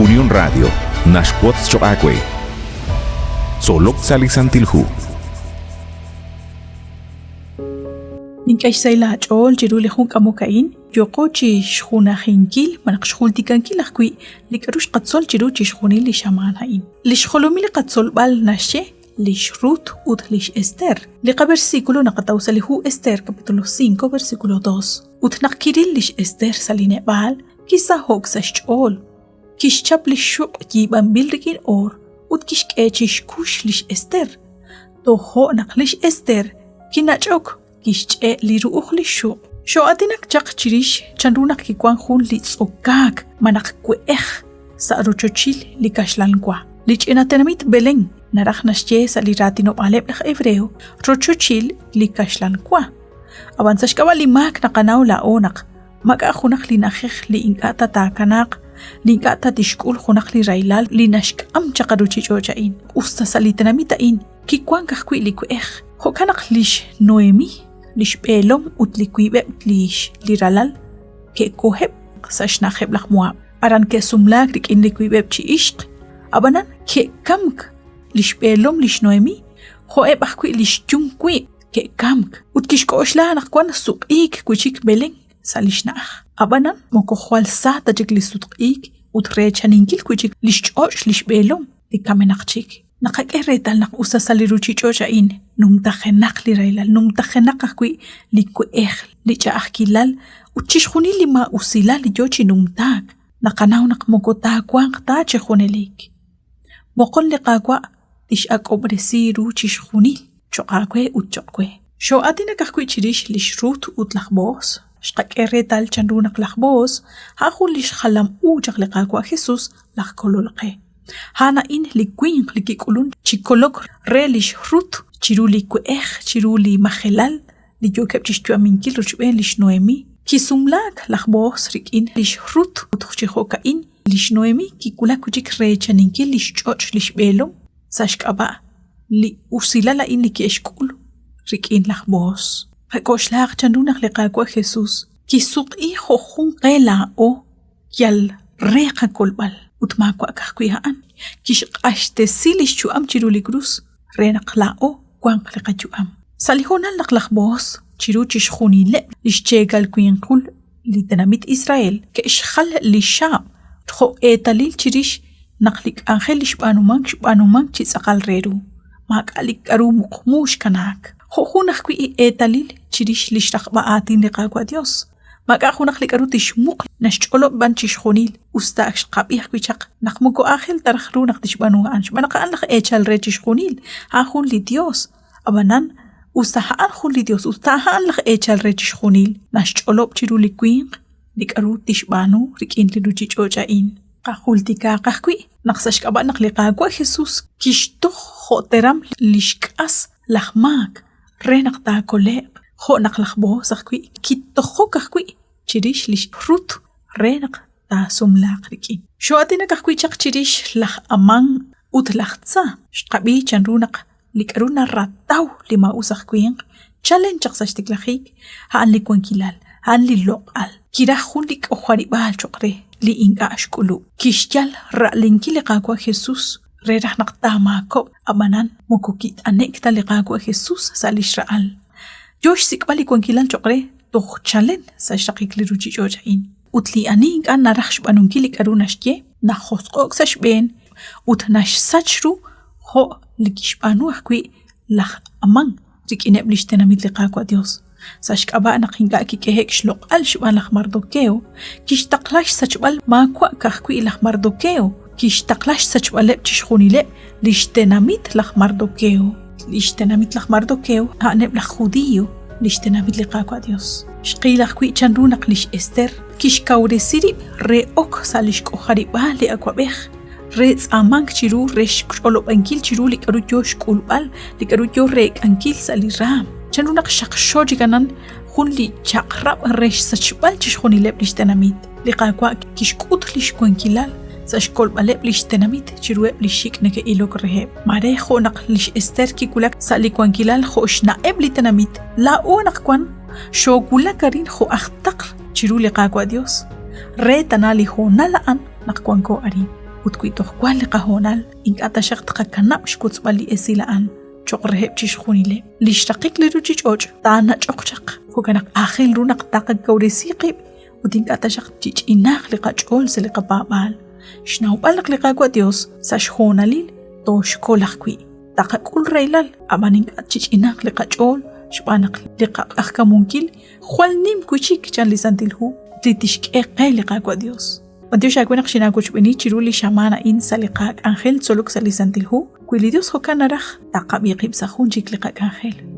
Unión Radio naxwotz choq' aawe. Tzolok sa' li Santil Hu. Nink'e xsahil aach'ool chiru li jun k'amok a'in, yooqo chi xjunajinkil malaj xjultikankil ajwi' li k'aru xqatzol chiru chixjunil li xamaan a'in. Li xjolomil li qatzolb'al naxye lix Ruth ut lix Ester. Li qaversículo naqataw sa' li hu Ester capítulo 5 versículo 2. Ut naq kiril lix Ester sa' li neb'aal, kisaho'k sa' xch'ool. Kixchap li xuq' yiib'anb'il rik'in oor ut kixk'e chi xkux lix Ester. Tojo' naq lix Ester kinach'ok kixch'e' li ru'uj li xuq'. Xoo'aatinak chaq chirix chanru naq kiwank jun li tz'okaak malaj we'ej sa' rochochil li kaxlan wa. Li ch'ina tenamit Belén naraj naxye sa' li raatinob'aaleb' laj Hebreo rochochil li kaxlan wa. Ab'an sa' xk'ab'a' li maak naqanaw laa'o naq maak'a' junaq li na'ajej li ink'a' ta taakanaaq, li ink'a' ta tixk'ul junaq li rahilal li naxk'am chaq a ruuchich'och' a'in. Usta sa' li tenamit a'in kiwank ajwi' li we'ej. Jo'kan naq lix Noemi, li xb'eelom ut li wiib'eb' lix li ralal ke'koheb' sa' xna'ajeb' laj Moab. Aran ke'sumlaak rik'in li wiib'eb' chi ixq, ab'anan ke'kamk li xb'eelom lix Noemi jo'eb' ajwi' li xyum wiib' ke'kamk ut kixk'oxla naq wan suq'iik wi' chik Belén sa' li xna'aj. Ab'anan moko jwal sa ta chik li sutq'iik ut reechaninkil wi' chik li xch'och' li xb'eelom li kamenaq chik. Naqak'e reetal naq usta sa' li ruuchich'och' a'in numtajenaq li rahilal, numtajenaq ajwi' li we'ej, li ch'a'ajkilal ut chixjunil li maa'usilal li yo chi numtaak, naqanaw naq moko taawanq ta chi junelik. Moqon li Qaawa' tix'ak'ob'resi ru chixjunil cho'q aawe ut cho'q we. Xoo'aatinak ajwi' chirix lix Rut ut laj Bohos. Xqak'e reetal chanru naq laj Bohos a'an jun li xjalam u chaq li Qaawa' Jesus laj Kolol qe. A'an a'in li winq li kik'ulunk chi kolok re lix Rut chiru li we'ej, chiru li majelal li yookeb' chi xyu'aminkil rochb'een lix Nohemí. Kisumlaak laj Bohos rik'in lix Rut ut chi jo'ka'in lix Nohemí kiwulak wi' chik reechaninkil li xch'och' li xb'eelom sa' xk'ab'a' li usilal a'in li ke'xk'ul rik'in laj Bohos. Qak'oxlahaq chanru naq li Qaawa' Jesús kisuq'i jo' jun qe laa'o yal re qakolb'al ut maawa' ka'ajwi' a'an, kixq'axtesi li xyu'am chiru li krus re naq laa'o wanq li qayu'am. Sa' li hoonal naq laj Bohos chiru chixjunileb' li xcheekal winqul li tenamit Israel ke'xjal li xaab' jo' eetalil chirix naq li k'anjel li xb'aanumank xb'aanumank chi tz'aqal re ru, maak'a' li k'aru muqmu xkanaak. Jo' jun ajwi' eetalil chirix li xraqb'a aatin li Qaawa' Yos. Maak'a' junaq li k'aru tixmuq naxch'olob' b'an chixjunil, us ta ak xqab'i ajwi' chaq naq moko aajel ta raj ru naq tixb'aanu a'an, xb'aan naq a'an laj eechal re chixjunil, a'an jun li Yos. Ab'anan, us ta a'an jun li Yos, us ta a'an laj eechal re chixjunil, naxch'olob' chiru li winq li k'aru tixb'aanu rik'in li ruuchich'och' a'in. Qajultikaaq ajwi' naq sa' xk'ab'a' naq li Qaawa' Jesus kixtoj jo' teram li xk'as laj maak re naq taakole'q, jo' naq laj Bohos ajwi' kitojok ajwi' chirix lix Rut re naq taasumlaaq rik'in. Xoo'aatinak ajwi' chaq chirix laj Amán ut laj Tza, xqab'i chanru naq li k'aru narataw li maa'us aj winq chalen chaq sa' xtiklajik, a'an li wankilal, a'an li loq'al. Kiraj jun li k'ojarib'aal cho'q re li ink'a' xk'ulub'. Kixyal ra'lenkil li Qaawa' Jesus re raj naq taamaakob'q, ab'anan moko kit'ane'k ta li Qaawa' Jesus sa' li xra'al. Yo xsik'b'al li wankilal cho'q re toj chalen sa' xraqik li ruuchich'och' a'in. Ut li ani ink'a' naraj xb'aanunkil li k'aru naxye, najosq'o'k sa' xb'een ut naxsach ru jo' li kixb'aanu ajwi' laj Amán rik'ineb' li xtenamit li Qaawa' Yos. Sa' xk'ab'a' naq ink'a' kik'ehe'k xloq'al xb'aan laj Mardokeo, kixtaqla xsachb'al maawa' ka'ajwi' laj Mardokeo, kixtaqla xsachb'aleb' chixjunileb' li xtenamit laj Mardokeo. Li xtenamit laj Mardokeo a'aneb' laj Judío, li xtenamit li Qaawa' Yos. Xqil ajwi' chanru naq lix Ester kixkawresi rib' re ok sa' li xk'ojarib'aal li awab'ej, re tz'aamank chiru re xch'olob'ankil chiru li k'aru yo xk'ulb'al, li k'aru yo reek'ankil sa' li raanm. Chanru naq xaqxo chik anan jun li chaq'rab' re xsachb'al chixjunileb' li xtenamit. Li Qaawa' kixk'ut li xwankilal sa' xkolb'aleb' li xtenamit chiruheb' li xik' neke'ilok reheb'. Mare jo' naq lix Ester kiwulak sa' li wankilal jo' xna'eb' li tenamit, laa'o anaqwan xoowulak arin jo' aj taql chiru li Qaawa' Yos, re tana li hoonal a'an naq wanko arin. Ut wi toj wank li qahoonal, ink'a' taxaq tqakanab' xwotzb'al li esil a'an cho'q reheb' chixjunileb'. Li xraqik li ruuchich'och' taanach'oq chaq, jo'kan naq aajel ru naq taqakawresi qib' ut ink'a' taxaq chich'inaaq li qach'ool sa' li qapaab'aal. Xnawb'al naq li Qaawa' Dios sa' xhoonalil tooxkol ajwi'. Taqak'ul rahilal, ab'an ink'a' chich'inaaq li qach'ool xb'aan naq li qaq'ajkamunkil jwal nim wi'chik chan li Santil Hu li tixk'e qe li Qaawa' Dios. B'antiox aawe naq xinaawochb'eeni chiru li xamaan a'in sa' li qak'anjel tzolok sa' li Santil Hu. Wi li Dios jo'kan naraj, taqab'i qib' sa' jun chik li qak'anjel.